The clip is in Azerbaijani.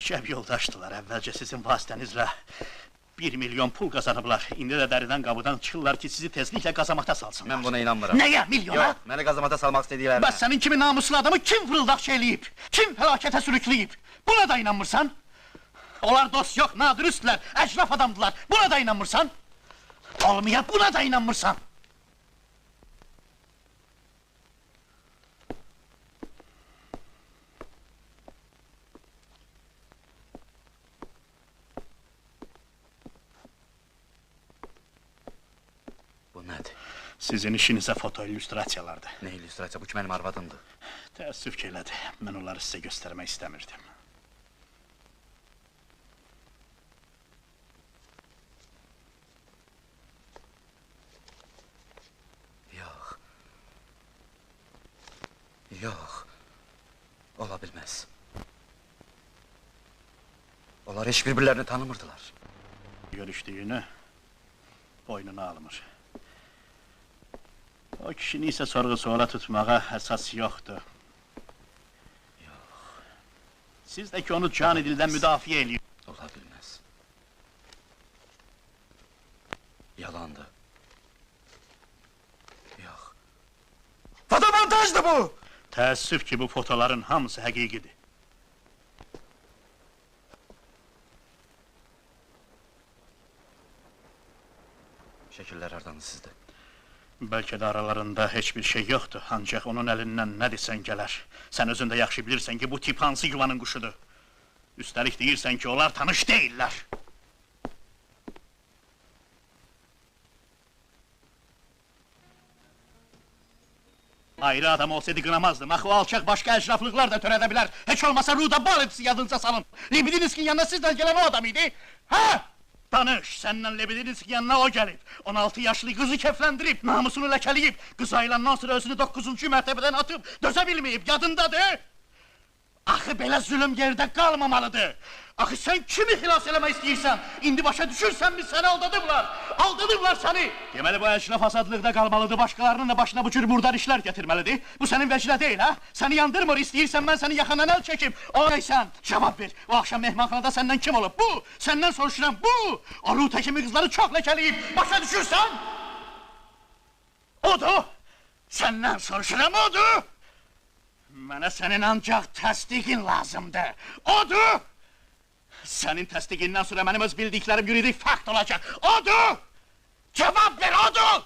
Şəb yoldaşdılar, əvvəlcə sizin vasitənizlə 1 milyon pul qazanıblar. İndi də dəridən qabıdan çıxırlar ki, sizi tezliklə qazamata salsınlar. Mən buna inanmıram. Nəyə, milyona? Yox, məni qazamata salmaq istədiklərinə. Bəs sənin kimi namuslu adamı kim fırıldaqçı eləyib? Kim fəlakətə sürükləyib? Buna da inanmırsan? Onlar dost yox, nadürüstlər, əcraf adamdılar. Buna da inanmırsan? Olmaya buna da inanmırsan? Bu nədir? Sizin işinizə foto illüstrasiyalardır. Nə illüstrasiya? Bu ki mənim arvadımdır. Təəssüf ki elədi. Mən onları sizə göstərmək istəmirdim. Yox. Yox. Ola bilməz. Onlar heç bir-birlərini tanımırdılar. Görüşdüyünü boynuna almır. O kişini isə sorğu-suala tutmağa əsas yoxdur. Yox. Siz də ki onu can edildən müdafiə eləyir. Ola bilməz. Yalandır. Yox. Fotomontajdır bu! Təəssüf ki bu fotoların hamısı həqiqidir. Şəkillər hardandır sizdə? Bəlkə də aralarında heç bir şey yoxdur, ancaq onun əlindən nə desən gələr. Sən özün də yaxşı bilirsən ki, bu tip hansı yuvanın quşudur. Üstəlik deyirsən ki, onlar tanış deyillər. Ayrı adam olsaydı qınamazdım. Axı o alçaq başqa əcraflıqlar da törədə bilər. Heç olmasa Ruda Baletsi yadınıza salın. Lebedinskin yanına sizlə gələn o adam idi. Hə? Danış, səndən Lebedinskin yanına o gəlib. 16 yaşlı qızı kefləndirib, namusunu ləkələyib. Qız ayılandan sonra özünü 9-cu mərtəbədən atıb, dözə bilməyib, yadındadır. Axı belə zülüm yerdə qalmamalıdır. Axı sən kimi xilas eləmək istəyirsən? İndi başa düşürsənmi səni aldadıblar? Aldadıblar səni! Deməli bu əcnaf azadlıqda qalmalıdır, başqalarının da başına bu cür murdar işlər gətirməlidir. Bu sənin vəcilə deyil, hə? Səni yandırmır, istəyirsən mən səni yaxından əl çəkim. O neysən? Cavab ver. O axşam mehmanxanada səndən kim olub? Bu! Səndən soruşuram, bu! O Ruta kimi qızları çox ləkələyib. Başa düşürsən? Odur! Səndən soruşuram, odur! Mənə sənin ancaq təsdiqin lazımdır. Odur! Sənin təsdiqindən sonra mənim öz bildiklərim yuridik fakt olacaq. Odur! Cavab ver, odur!